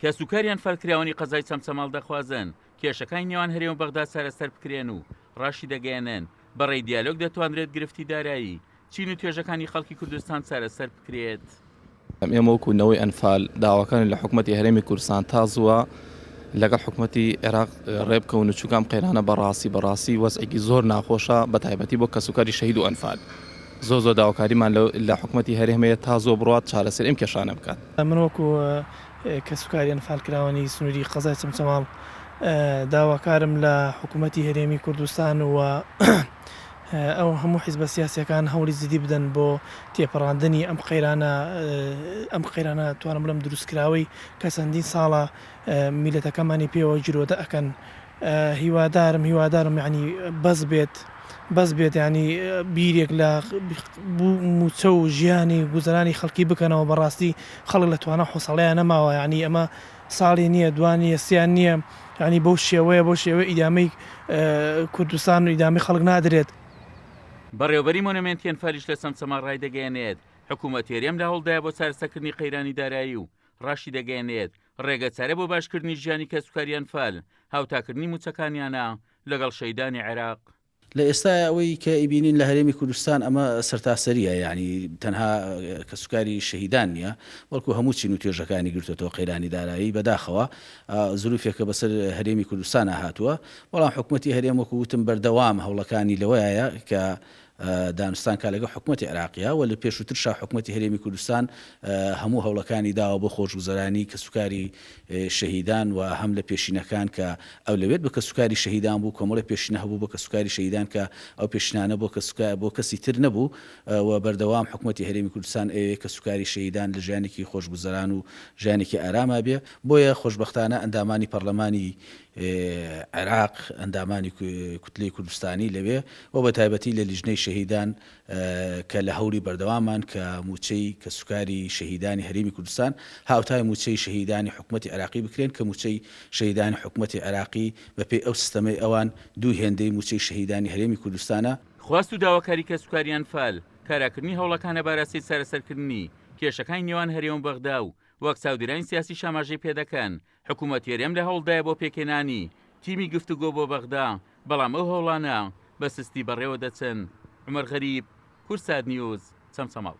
کەسوکاری ئەنفالکراوانی قەزای چەمچەماڵ دەخوازن کێشەکانی نێوان هەرێم و بەغدا چارەسەر بکرێن و ڕاشیدەگەیەنن، بەڕێی دیالۆگ دەتوانرێت گرفتی دارایی چین و توێژەکانی خەڵکی کوردستان چارەسەر بکرێت. ئێمە وەکو نەوەی ئەنفال داواکارین لە حکومەتی هەرێمی کوردستان تا زووە لەگەڵ حکومەتی عێراق ڕێبکەون و چونکە ئەم قەیرانە بەڕاستی بەڕاستی وەزعێکی زۆر ناخۆشە بەتایبەتی بۆ کەسوکاری شەهید و ئەنفال زۆر زۆر داواکاریمان لە حکومەتی هەرێم هەیە تا زووە بڕوات چارەسەری ئەم کێشانە بکات. من وەکو کەسوکاری ئەنفالکراوانی سنووری قەزای چەمچەماڵ داواکارم لە حکومەتی هەرێمی کوردستان و ئەو هەموو حیزبە سیاسیەکان هەوڵی جدی بدەن بۆ تێپەڕاندنی ئەم قەیرانە ئەم قەیرانە توانم بڵێم دروستکراوەی کە چەندین ساڵە میلەتەکەمانی پێوە گیرۆدە ئەکەن هیوادارم هیوادارم یعنی بەس بێت بەس بێت یعنی بیرێک لە موچە و ژیانی گوزەرانی خەڵکی بکەنەوە بەڕاستی خەڵک لە توانا حوسەڵەیان نەماوە یعنی ئەمە ساڵی نییە دوان نییە سیان نییە یانی بەو شێوەیە بەو شێوەیە ئیدامەی کوردستان و ئیدامەی خەڵک نادرێت. بەڕێوەبەری مۆنۆمێنتی ئەنفالیش لە چەمچەماڵ ڕایدەگەیەنێت، حکومەتی هەرێم لە هەوڵدایە بۆ چارەسەرکردنی قەیرانی دارایی و ڕاشیدەگەیەنێت، ڕێگەچارە بۆ باشکردنی ژیانی کەسوکاری ئەنفال، هاوتاکردنی مووچەکانیانە لەگەڵ شەهیدانی عێراق. لە ئێستایا ئەوەی کە ئەیبینین لە هەرێمی کوردستان ئەمە سەرتاسەرییە یانی تەنها کەسوکاری شەهیدان نییە بەڵکو هەموو چین و توێژەکانی گرتۆتەوە قەیرانی دارایی بەداخەوە زروفێکە بەسەر هەرێمی کوردستانا هاتووە بەڵام حکومەتی هەرێم وەکو وتم بەردەوام هەوڵەکانی لەوەیە کە دانوستان کا لەگەڵ حکومەتی عێراقیا و لە پێشووترشا حکومەتی هەرێمی کوردستان هەموو هەوڵەکانی داوە بۆ خۆشگوزەرانی کەسوکاری شەهیدان و هەم لە پێشینەکان کە ئەولەویەت بە کەسوکاری شەهیدان بوو، کۆمەڵێ پێشینە هەبوو بۆ کەسوکاری شەهیدان کە ئەو پێشینانە بۆ کەسوکا بۆ کەسی تر نەبوو و بەردەوام حکومەتی هەرێمی کوردستان ئەیەوێ کەسوکاری شەهیدان لە ژیانێکی خۆشگوزەران و ژیانێکی ئاراما بێ بۆیە خۆشبەختانە ئەندامانی پەڕلەمانی عێراق ئەندامانی کوتلەی کوردستانی لەوێ و بە تایبەتی لە لیژنەی شەهیدان کە لە هەوڵی بەردەوامان کە مووچەی کەسوکاری شەهیدانی هەرێمی کوردستان هاوتای مووچەی شەهیدانی حکومەتی عێراقی بکرێن کە مووچەی شەهیدانی حکومەتی عێراقی بەپێی ئەو سیستەمەی ئەوان دوو هێندەی مووچەی شەهیدانی هەرێمی کوردستانە. خواست و داواکاری کەسوکاری ئەنفال، کاراکردنی هەوڵەکانە بە ئاراستەی چارەسەرکردنی کێشەکانی نێوان هەرێم و بەغدا و وەک چاودێرانی سیاسیش ئاماژەی پێدەکەن، حکومەتی هەرێم لە هەوڵدایە بۆ پێکهێنانی تیمی گفتوگۆ بۆ بەغدا، بەڵام ئەو هەوڵانە بە سستی بەڕێوە دەچن. عومەر غەریب، کوردسات نیوز، چەمچەماڵ.